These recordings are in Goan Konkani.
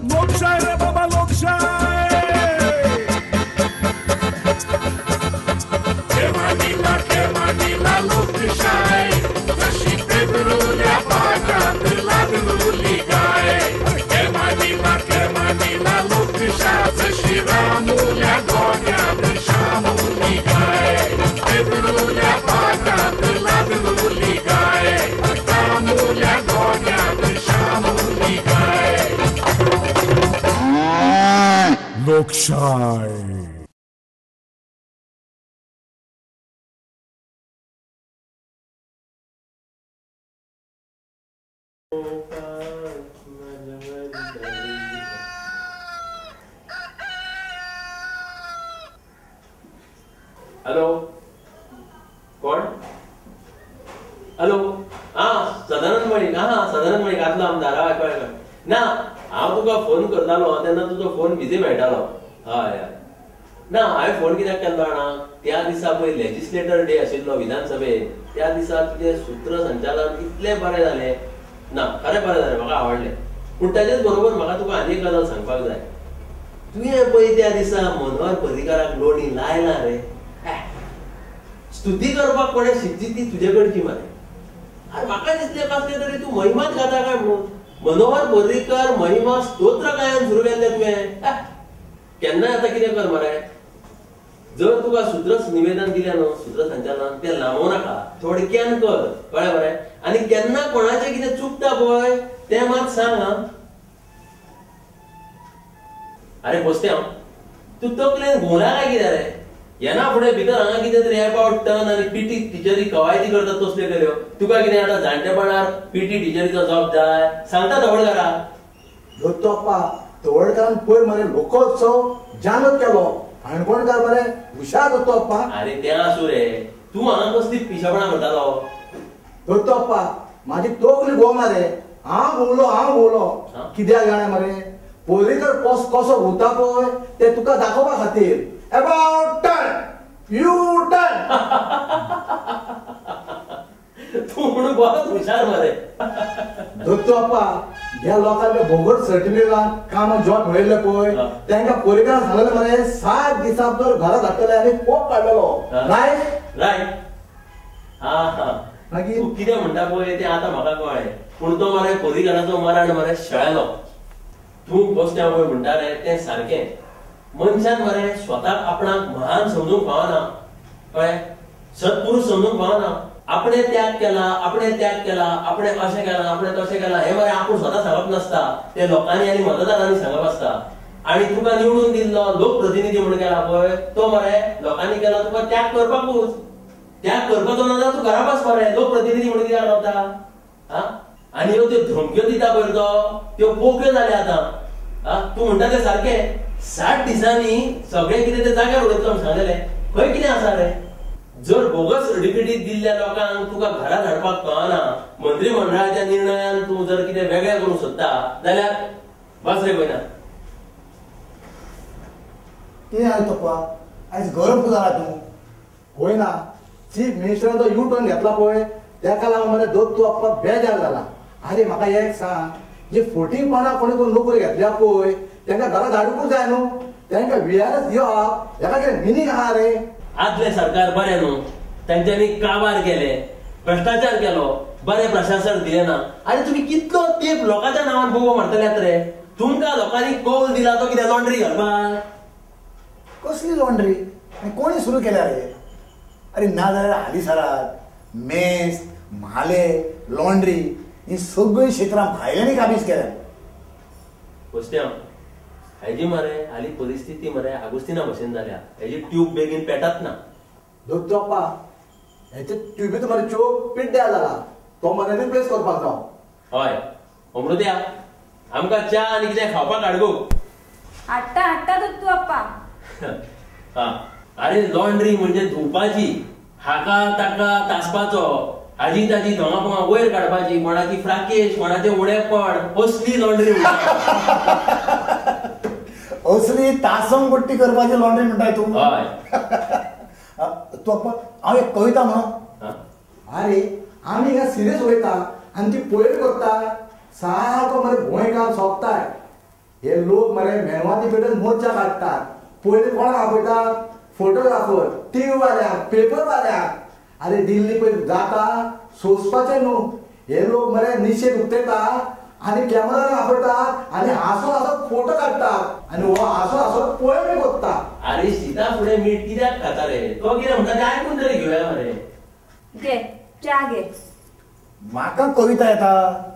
लोकशाय रे बाबा लोकशाय. केमानिला केमानिला लोकशाय, जशी पेदरुल्या पाटात लागलुली गाय. केमानिला केमानिला लोकशाय, जशी रामुल्या गोट्यात शामुली गाय. पेदरुल्या पाटात लागलुली गाय, रामुल्या गोट्यात शामुली गाय. लोकशाय. हॅलो, कोण? हॅलो, आं सदानंद मळीक. आं सदानंद मळीक आदलो आमदार. हय कळ्ळें कळ्ळें. ना हांव तुका फोन करतालो तेन्ना तुजो फोन बिजी मेळटालो. हय हय. ना हांवें फोन कित्याक केल्लो जाणा, त्या दिसा पळय लेजिस्लेटर डे आशिल्लो विधानसभेत, त्या दिसा तुजें सूत्र संचालन इतलें बरें जालें ना, खरें बरें जालें, म्हाका आवडलें. पूण ताजेच बरोबर म्हाका तुका आनी एक गजाल सांगपाक जाय. तुवें पळय त्या दिसा मनोहर पर्रीकाराक लोणी लायला रे. स्तुती करपाक कोणें शिकची ती तुजे कडची मरे. आरे म्हाका दिसलें कसलें तरी तूं महिमाच गाता काय म्हणून. मनोहर पर्रीकर महिमा स्तोत्र गायन सुरू केल्लें तुवें. केन्नाय आतां कितें कर मरे, जर तुका सूत्र निवेदन दिलें न्हू सूत्र संचालन तें लांबोवं नाका, थोडक्यान कर, कळ्ळें मरे. आनी केन्ना कोणाचें कितें चुकता पळय तें मात सांग. आं आरे बसते हांव, तूं तकलेन घुंवला काय कितें रे? येना फुडें भितर हांगा कितें तरी एबाउट टर्न आनी पीटी टिचरी कवायती करतात तसल्यो केल्यो. तुका कितें आतां जाणटेपणार पीटी टिचरीचो जॉब जाय? सांगता तवडकारा. दत्तू तवडकारान पयर मरे लोकोत्सव जामत केलो. काणकोणकार मरे हुशार दत्तू अप्पा. अरे तें आसूं रे, तूं हांगा कसली पिशेपणां करतालो? दत्तू अप्पा म्हाजी तकली घुंवना रे. हांव घुंवलो हांव घुंवलो कित्याक जाणा मरे, पर्रीकर कसो घुंवता पळय तें तुका दाखोवपा खातीर. About turn, U turn. तूं म्हणून बरोच हुशार मरे. दत्तू अप्पा ह्या लोकांच्या भोगट सर्टिफिकेटान कामां जॉब मेळिल्ले पळय तांकां पर्रीकारान सांगलें मरे 7 दिसां भितर घरा धाडटले आनी कोप काडलेलो. Right right. हा हा, मागीर तूं कितें म्हणटा पळय तें आतां म्हाका कळ्ळें. पूण तो मरे पर्रीकाराचो मरण मरे शेळेलो. तूं बसल्या पळय म्हणटा रे तें सारकें. मनशान मरे स्वताक आपणाक महान समजूंक फावना, कळ्ळें, सत्पुरूष समजूंक फावना. आपणे त्याग केला, आपणे त्याग केला, आपणे अशें केलां, आपणे तशें केलां, हें मरे आपूण स्वता सांगप नासता, तें लोकांनी आनी मतदारांनी सांगप आसता. आनी तुका निवडून दिल्लो लोकप्रतिनिधी म्हणून केला पळय तो मरे लोकांनी केला तुका त्याग करपाकूच. त्याग करपाचो ना जाल्यार तूं घरा बस मरे, लोकप्रतिनिधी म्हणून कित्याक रावता? आं आनी ह्यो त्यो धमक्यो दिता पळय तो त्यो पोक्यो जाल्या आतां. आं तूं म्हणटा तें सारकें, 60 दिसांनी सगळें कितें तें जाग्यार उडयतलो म्हूण सांगलेलें. खंय कितें आसा रे? जर बोगस सर्टिफिकेट दिल्ल्या लोकांक तुका घरा धाडपाक कळना, मंत्रीमंडळाच्या निर्णयान तूं जर कितें वेगळें करूंक सोदता जाल्यार बस रे पळयना. कितें जालें तप्पा, आयज गरम जाला तूं? होय ना, चीफ मिनिस्टरान तो यू टर्न घेतला पळय तेका लागून मरे दत्तू अप्पा बेजार जाला. आरे म्हाका एक सांग, जे फोटींगपणां कोणी कोण नोकरी घेतल्या पळय तांकां घरा धाडूंकूच जाय न्हू, तांकां विआरएस दिवप हेका कितें मिनींग आहा रे? आदलें सरकार बरें न्हू, तांच्यांनी काबार केले, भ्रश्टाचार केलो, बरें प्रशासन दिलें ना. आनी तुमी कितलो तेंप लोकांच्या नांवान बोबो मारतल्यात रे? तुमकां लोकांनी कौल दिला तो कितें लॉन्ड्री घालपाक? कसली लॉन्ड्री आनी कोणी सुरू केल्या रे? अरे ना जाल्यार हालीं सरात मेस, म्हाले, लॉन्ड्री ही सगळीं क्षेत्रां भायल्यांनी काबीज केल्या. बसत्या हेजी मरे हाली परिस्थिती मरे आगुस्तिना भशेन जाल्या. हेजी ट्यूब बेगीन पेटत ना. दत्तू अप्पा हेचे ट्युबीत मरे चोप पिड्ड्यार जाला, तो मरे रिप्लेस करपाक जाव. हय अमृत्या, आमकां च्या आनी कितें खावपाक हाड गो. हाडटा हाडटा दत्तू अप्पा. हा अरे लॉन्ड्री म्हणजे धुवपाची, हाका ताका तासपाचो, हाजी ताजी धोंगा पोंगा वयर काडपाची, कोणाची फ्राकेश, कोणाचें उडेपण, असली लॉन्ड्री. असली तासम पट्टी करपाची लॉन्ड्री म्हणटाय तूं? हय. तूं अप्पा हांव एक कविता म्हणो. आरे आमी हिंगा सिरियस उलयता आनी ती पयर करता, सारको मरे गोंयकार सोंपताय. हे लोक मरे मेणवाती पेटून मोर्चा काडटात. पयलीं कोणाक आपयतात? फोटोग्राफर, टीव्ही वाल्यांक, पेपर वाल्यांक. अरे दिल्ली पळय जाता सोंसपाचें न्हू. हे लोक मरे निशेध उक्तयता आनी कॅमेरा आपयतात आनी हांसून हांसून फोटो काडटात आनी हो हांसून हांसून पळोवंक कोत्ता. अरे शिता फुडें मीठ कित्याक खाता रे? तो कितें म्हणटा तें आयकून तरी घेवया मरे. घे च्या घे. म्हाका कविता येता.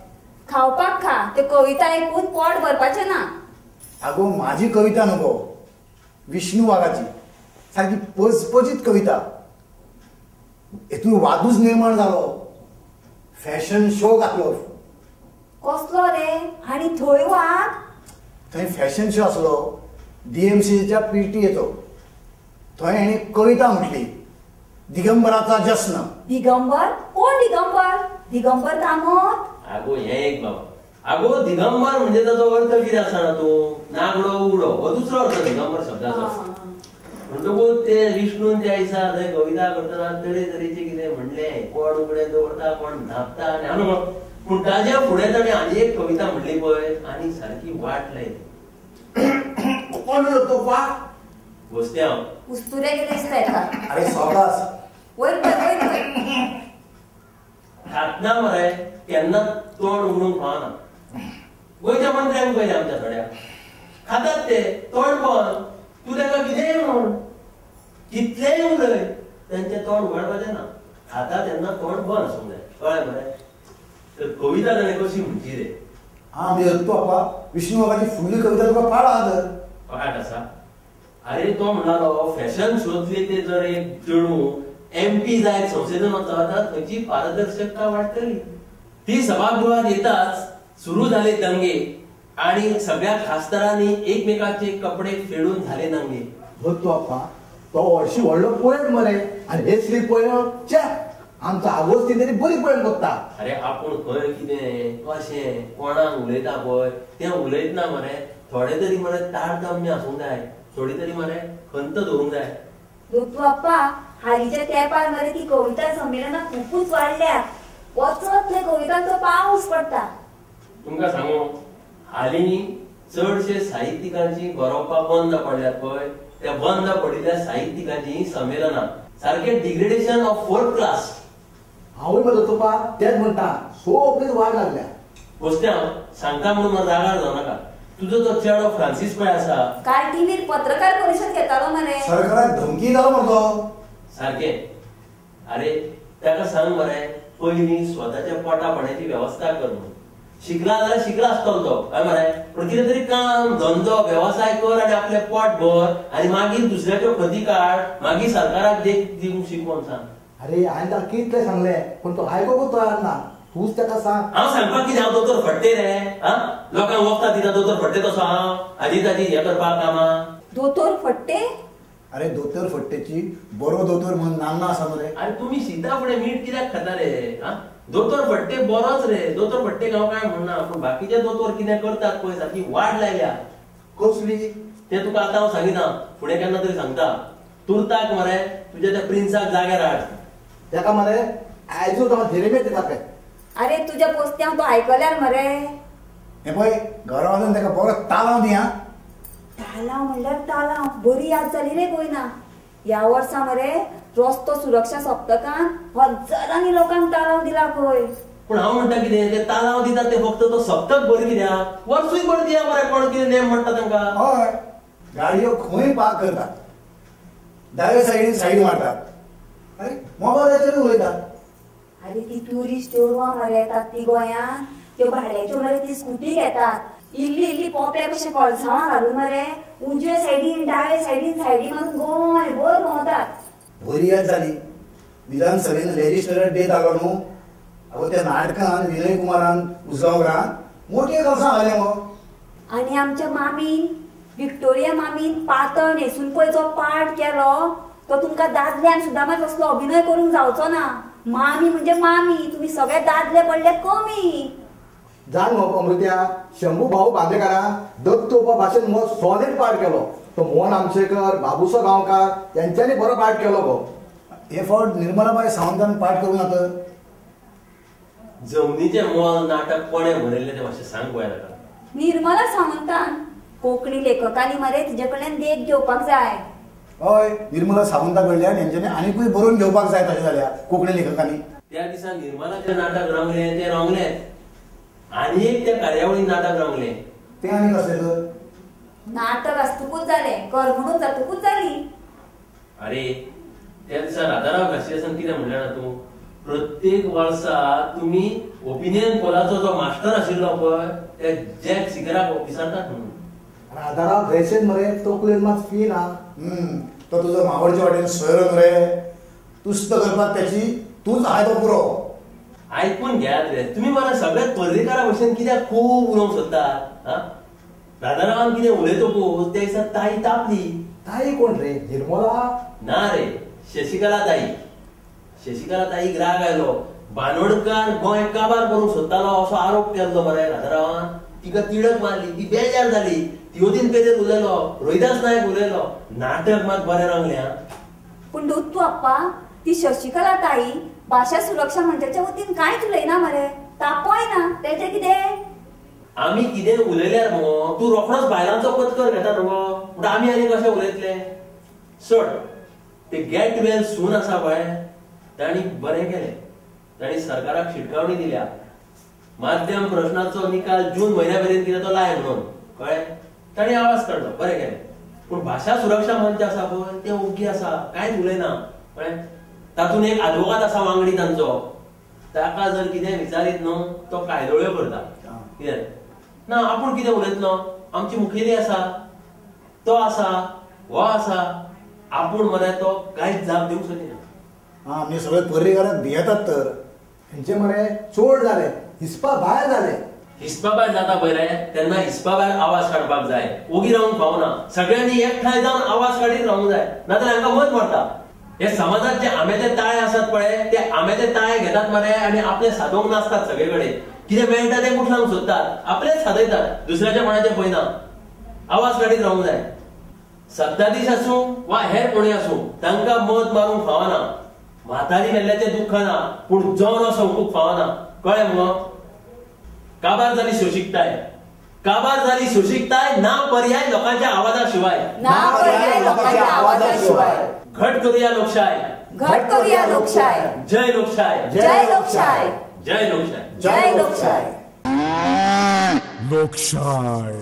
खावपाक खा, ते कविता ऐकून पोट भरपाचें ना. अगो माझी कविता नको, विष्णू वाघाची सारकी पचपचीत कविता. हेतून वादूच निर्माण जालो. फॅशन शो घातलो. कसलो रे? आनी थंय वाग? थंय फॅशन शो आसलो डीएमसीच्या पीटीएचो. थंय हेणी कविता म्हटली, दिगंबराचा जश्न. दिगंबर? कोण दिगंबर? दिगंबर कामत? आगो हे एक बाबा, आगो दिगंबर म्हणजे ताचो अर्थ कितें आसा ना, तूं नागडो उगडो हो दुसरो अर्थ दिगंबर शब्दाचो. म्हणटकूच ते विष्णून त्या दिसा थंय कविता करतना तरेतरेचे कितें म्हणलें. कोण उगडे दवरता, कोण धांपता आनी हांव पूण ताज्या फुडें ताणें आनी एक कविता म्हणली पळय आनी सारकी वाट लायली. कोण तो गोस्त्यांव उस्तुरे कितें दिसता हेका. अरे सवकास वयर पळय, वयर पळय. खातना मरे केन्ना तोंड उगडूंक फावना. गोंयच्या मंत्र्यांक पळयलें आमच्या थोड्या खातात ते तोंड बंद. तूं ताका कितेंय म्हण, कितलेंय उलय, तेंचें तोंड उगडपाचें ना. खाता तेन्ना तोंड बंद आसूंक जाय, कळ्ळें मरे? तर कविता ताणें कशी म्हणची रे? आं म्हणजे तूं आपा विष्णू वाघाची फुडली कविता तुका पाड आहा तर पाठ आसा. अरे तो म्हणालो फॅशन शोतली ते जर एक चेडूं एमपी जायत संसदेन वता थंयची पारदर्शकता वाडटली. ती सभागृहात येताच सुरू झाले दंगे आणि सगळ्या खासदारांनी एकमेकाचे कपडे फेडून झाले दंगे. तो आपा तो हरशी व्हडलो पोयट मरे आनी हे स्त्री पोयम च्या आमचो आगोस्तीन तरी बरी पोयम कोत्ता. अरे आपूण खंय कितें कशें कोणाक उलयता पळय तें उलयतना मरे थोडे तरी मरे तारतम्य आसूंक जाय, थोडी तरी मरे खंत धरूंक जाय. दत्तू आप्पा हालींच्या तेंपार मरे ती कविता संमेलनां खुबूच वाडल्यात. वचत थंय कवितांचो पावस पडटा. तुमकां सांगू, हालीं चडशे साहित्यिकांची बरोवपां बंद पडल्यात पळय, त्या बंद पडिल्ल्या साहित्यिकांची संमेलनां सारकें डिग्रेडेशन ऑफ फोर्थ क्लास. हांवूय मरे तुका तेच म्हणटा, सगळीच वाड लागल्या. गोस्त्यांव सांगता म्हणून रागार जावं नाका. तुजो तो चेडो फ्रांसीस पळय आसा, काल टीव्हीर पत्रकार परिशद घेतालो मरे, सरकाराक धमकी दिलो मरे तो सारकें. अरे ताका सांग मरे पयलीं स्वताच्या पोटा पाण्याची वेवस्था कर म्हणून. शिकला जाल्यार शिकला आसतलो तो, हय मरे, पूण कितें तरी काम धंदो वेवसाय कर आनी आपलें पोट भर आनी मागीर दुसऱ्याच्यो खती काड, मागीर सरकाराक देख दिवंक शिकवण सांग. अरे हांवें ताका कितलें सांगलें पूण तो आयकूंक तयार ना. तूंच ताका सांग. हांव सांगपाक कितें, हांव दोतोर फट्टे रे? आं, लोकांक वखदां दिता दोतोर फट्टे तसो हांव हाजी ताजी हें करपाक कामां. दोतोर फट्टे? अरे दोतोर फट्टेची बरो दोतोर म्हणून नामना आसा मरे. अरे तुमी शिता फुडें मीठ कित्याक खाता रे? आं, दोतोर फट्टे बरोच रे, दोतोर फट्टे हांव कांय म्हणना, पूण बाकीचे दोतोर कितें करतात पळय सारकी वाड लायल्या. कसली तें तुका आतां हांव सांगिना, फुडें केन्ना तरी सांगता. तुर्ताक मरे तुज्या त्या प्रिन्साक जाग्यार हाड ताका मरे, आयजूच हांव धेरेमेर दिता पळय. अरे तुज्या पोस्त्यांव तो आयकल्यार मरे. हें पळय घरा वचून ताका बरो तालांव दी. आं, तालांव म्हणल्यार तालांव, बरी याद जाली रे गोयना. ह्या वर्सा मरे रस्तो सुरक्षा सप्तकान हजारांनी लोकांक तालांव दिला पळय. पूण हांव म्हणटा कितें, ते तालांव दितात ते फक्त तो सप्तक भर कित्याक, वर्सूय भर दिया मरे. कोण कितें नेम म्हणटा तांकां? हय, गाडयो खंय पार्क करतात, दावे सायडीन सायड मारतात, अरे मोबायलाचेर उलयतात. अरे ती ट्युरिस्ट चेडवां मरे येतात ती गोंयांत, त्यो भाड्याच्यो मरे ती स्कुटी घेतात, इल्ली इल्ली पोप्या कशें कळसांवां घालून मरे उजवे सायडीन दावे सायडीन सायडी मारून गोंय भर भोंवतात. बरी याद जाली, विधानसभेन लेजिस्लेटर डे जालो न्हू, अगो त्या नाटकान विनय कुमारान उजगांवकारान मोठे कळसां घालें गो. आनी आमच्या मामीन विक्टोरिया मामीन पातळ न्हेसून पळय जो पाठ केलो तो तुमकां दादल्यान सुद्दां मात तसलो अभिनय करूंक जावचो ना. मामी म्हणजे मामी, तुमी सगळे दादले पडले कमी. जाण मग अमृत्या, शंभू भाऊ बांदेकारान दत्तोपा भाशेन मोहन सॉलिड पाठ केलो. तो मोहन आमशेकर, बाबूसो गांवकार यांच्यांनी बरो पाठ केलो गो. हे फावट निर्मलाबाई सावंतान पाठ करूं ना तर जमनीचें मोल नाटक कोणें बरयल्लें तें मातशें सांग पळय ताका. निर्मला सावंतान कोंकणी लेखकांनी मरे तिजे कडल्यान देख घेवपाक जाय. हय, निर्मला सावंता कडल्यान हेंच्यांनी आनीकूय बरोवन घेवपाक जाय तशें जाल्यार कोंकणी लेखकांनी. त्या दिसा निर्मलाचें नाटक रंगलें तें रंगलें, आनी एक त्या कार्यावळीन नाटक रंगलें तें आनी कसलें तर नाटक आसतकूच जालें, करमणूक जातकूच जाली. अरे त्या दिसा राधाराव घासियासान कितें म्हणलें ना तूं, प्रत्येक वर्सा तुमी ओपिनियन पोलाचो जो मास्टर आशिल्लो पळय त्या जॅक सिकराक विसरतात म्हणून. राधाराव घायसेन मरे तकलेन मात फी ना. तो तुजो मावडचे वाटेन सोयरो मरे, तुस्त करपाक त्याची तूंच आहाय तो पुरो. आयकून घेयात रे तुमी मला सगळ्यात पर्रीकारा भशेन कित्याक खूब उलोवंक सोदतात. राधारावान कितें उलयतकूच त्या दिसा ताई तापली. ताई कोण रे? निर्मला ना रे, शशिकला ताई. शशिकला ताईक राग आयलो, बांदोडकार गोंय काबार करूंक सोदतालो असो आरोप केल्लो मरे राधारावान. तिका तिडक मारली, ती बेजार जाली. तियोदीन पेजेर उलयलो, रोहिदास नायक उलयलो, नाटक मात बरें रंगलें. पूण दत्तू आप्पा, ती शशिकला ताई भाशा सुरक्षा मंचाच्या वतीन कांयच उलयना मरे, तापोय ना. तेजें कितें? आमी कितें उलयल्यार मगो तूं रोखडोच बायलांचो पत्कर घेता न्हू गो, पूण आमी आनी कशें उलयतले? सोड ते गेट वेल सून आसा पळय, तांणी बरें केलें. तांणी सरकाराक शिटकावणी दिल्या, माध्यम प्रश्नाचो निकाल जून म्हयन्या मेरेन कितें तो लाय म्हणून, कळ्ळें? तांणी आवाज काडलो, बरें केलें. पूण भाशा सुरक्षा मंच आसा पळय ते ओग्गी आसा, कांयच उलयना, कळ्ळें? तातूंत एक आदवोगाद आसा वांगडी तांचो, ताका जर कितें विचारीत न्हू तो कायदोळ्यो करता. कितें ना आपूण कितें उलयतलो, आमची मुखेली आसा, तो आसा, हो आसा, आपूण मरे तो कांयच जाप दिवंक सोदिना. आमी सगळे पर्रीकाराक भियेतात तर. हेंचे मरे चोड जाले, हिसपा भायर जाले. हिसपा भायर जाता पळय रे तेन्ना हिसपा भायर आवाज काडपाक जाय, ओगी रावंक फावना. सगळ्यांनी एकठांय जावन आवाज काडीत रावंक जाय, नाजाल्यार हांकां मत मरता. हे समाजात जे आंब्याचे ताळे आसात पळय ते आंब्याचे ताळे घेतात मरे आनी आपले सादोवंक नासतात. सगळे कडेन कितें मेळटा तें कुठलांक सोदतात, आपलेच सादयतात, दुसऱ्याच्या कोणाचें पळयना. आवाज काडीत रावंक जाय. सत्ताधीश आसूं वा हेर कोणूय आसूं, तांकां मत मारूंक फावना. म्हातारी मेल्ल्याचें दुख्ख ना, पूण जोरो सोंपूंक फावना, कळ्ळें मुगो? काबार जाली सोशीकताय, काबार जाली सोशीकताय, ना पर्याय लोकांच्या आवाजा शिवाय, ना पर्याय लोकांच्या आवाजा शिवाय. घट करूया लोकशाय, घट करूया लोकशाय. जय लोकशाय, जय लोकशाय, जय लोकशाय, जय लोकशाय, लोकशाय.